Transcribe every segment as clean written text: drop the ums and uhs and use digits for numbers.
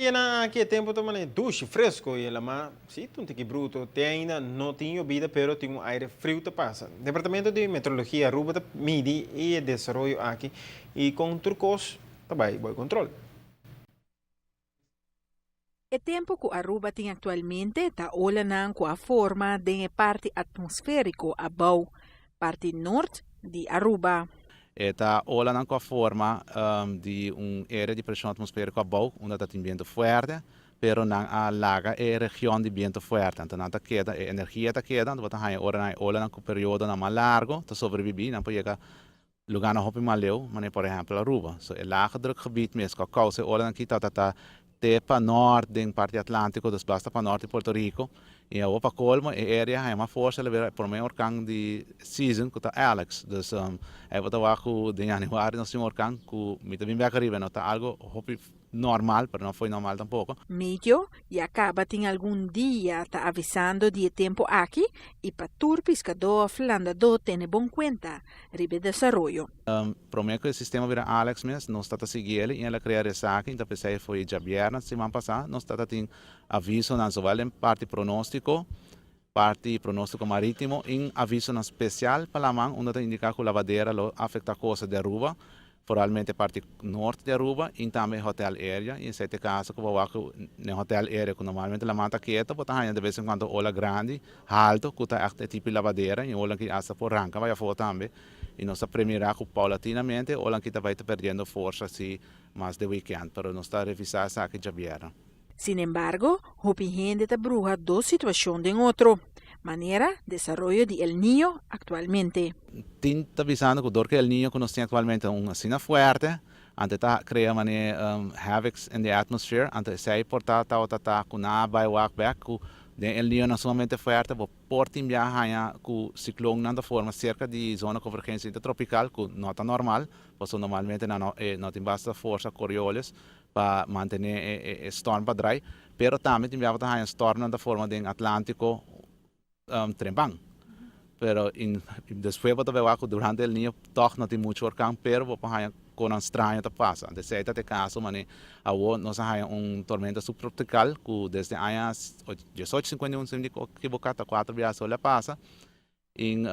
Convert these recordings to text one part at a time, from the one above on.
Dianan aki e tempo ta manera dushi, fresco y e lama si ta un tiki bruto. Te ainda no tin yobida pero tin un aire friu ta pasa. Departamento di Meteorologia Aruba ta midi e desaroyo aki y con tur cos ta bay boy control. E tempo cu Aruba tin actualmente ta olanan cu a forma den e parti atmosferico abou, parti noord di Aruba. E ta olanan cu a forma di un area di presion atmosferico abou unda ta tin biento fuerte, pero nan a laga e region di biento fuerte, anto nan ta keda, e energia ta keda, anto bo ta haña ora nan e olanan cu periodonan mas largo ta sobrevivi, nan por yega Lugarnan hopi mas leu, manera por ehempel Aruba. So e lage drukgebied mes ku a kousa e olanan aki tabata ta te pa nort den parti Atlantico, dus basta pa nort di Puerto Rico. I awor pa kolmo e area haña mas forsa el a bira e prome orkan di season ku ta Alex. Dus ei bo ta wak ku den januari nos tin un orkan ku mi ta bin bek ariba, no ta algo hopi normal, pero no foi normal tampoco. Meteo ya caba tin algun dia ta avisando di e tempo aki y pa tur piscadó of landadó tene bon cuenta riba e desaroyo. Prome cu e sistema bira Alex mes, nos ta ta sigui el y el a crea resaki, y ta pesey foi djabièrnè siman pasá nos ta ta tin avisonan zowel den parti pronostico, parti pronostico maritimo y avisonan special pa laman unda ta indica cu lavadera lo afecta costa di Aruba, Foralmente parti nort di Aruba y tambe hotel area y esey ta e caso cu bo wak den hotel area cu normalmente laman ta keto bo ta haya de vez en cuando ola grandi halto cu ta echt e tipo di lavadera y ola ki hasta por ranca bay afo tambe y nos ta premira cu paulatinamente ola ki ta bay ta perdiendo forsa asi mas de weekend pero nos ta revisa esaki djabièrnè. Sin embargo, hopi hende ta bruha dos situacion den otro, manera desaroyo di El Niño actualmente. Tin ta bisando cu dor cu El Niño cu nos tin actualmente ta un asina fuerte, anto ta crea mane havocs in the atmosphere, anto esey por ta tabata ta cu nan a bay wak bek cu den El Niño nan sumamente fuerte bo por tin bia haña cu ciclonnan ta forma cerca di zona convergencia intertropical cu no ta normal, pasobra normalmente nan no tin basta forsa Coriolis pa mantené e storm pa drai, pero tambe tin biaha bo ta haña stormnan ta forma den Atlántico trempan. Pero despues bo ta bay wak ku durante El Niño tòg no tin muchu orkan, pero bo por haña konan straño ta pasa. Anto esei ta e kaso manera awor nos a haña un tormenta subtropical ku desde aña 1851 si no mi ekiboká ta kuater biaha so el a pasa. In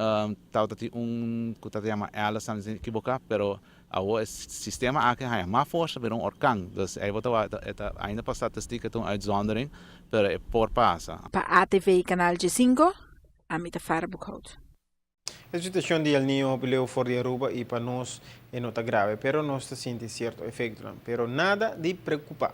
tabata tin un ku ta yama Alice si no ekiboká, pero awor e sistema aki haña mas forsa bira un orkan. Dus ei bo ta wak e ta ainda pa statistik e ta un uitzondering, pero e por pasa. Pa ATV Canal G-cinco, ami ta Farah Boekhout. E situacion di El Niño hopi leu for di Aruba y pa nos e no ta grave, pero nos ta sinti cierto efectonan. Pero nada di preocupa.